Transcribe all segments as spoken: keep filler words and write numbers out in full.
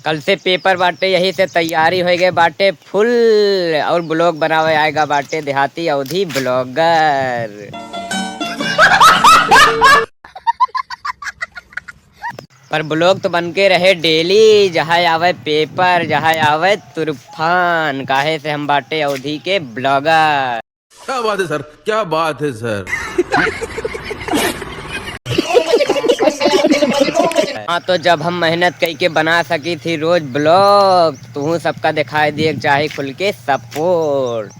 कल से paper बाटे, यही से तैयारी होइ गए बाटे full। और vlog बनावे आएगा बाटे देहाती अवधी blogger। पर vlog तो बन के रहे daily, जहाँ आवे paper, जहाँ आवे तूफान, काहे से हम बाटे अवधी के blogger। क्या बात है सर, क्या बात है सर। हाँ, तो जब हम मेहनत कई के बना सकी थी रोज vlog, तो तुहूँ सबका दिखाई दिए के चाही खुल के support।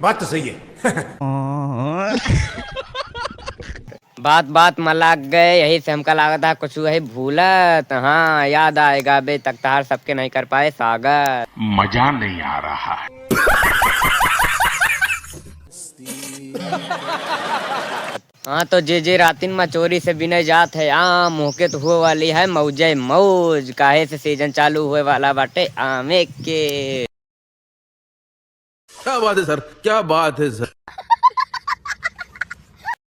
बात तो सही है। बात बात में लाग गए, यही से हमका लागत है कुछ वही भूलत। हाँ, याद आएगा बे, तक तहार सबके नहीं कर पाए स्वागत। मजा नहीं आ रहा है। हाँ, तो जे जे रातिन में चोरी से बिने जात है आम, ओके तो हुए वाली है मौजे मौज, काहे से season चालू हुए वाला बाटे आमे के। क्या बात है सर, क्या बात है सर।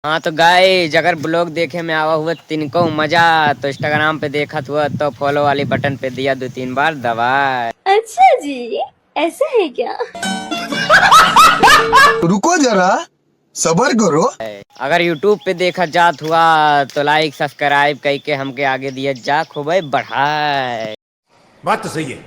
हाँ, तो guys, अगर vlog देखे में आवा हुआ तिनको मजा, तो Instagram पे देखत हुआ तो follow वाली button पे दिया दो तीन बार दबाए। अच्छा जी, ऐसा है क्या? रुको जरा, सबर करो। अगर YouTube पे देखत जात हुआ तो like subscribe कई के हमके आगे दिया जा खूबे बढ़ाए। बात तो सही है।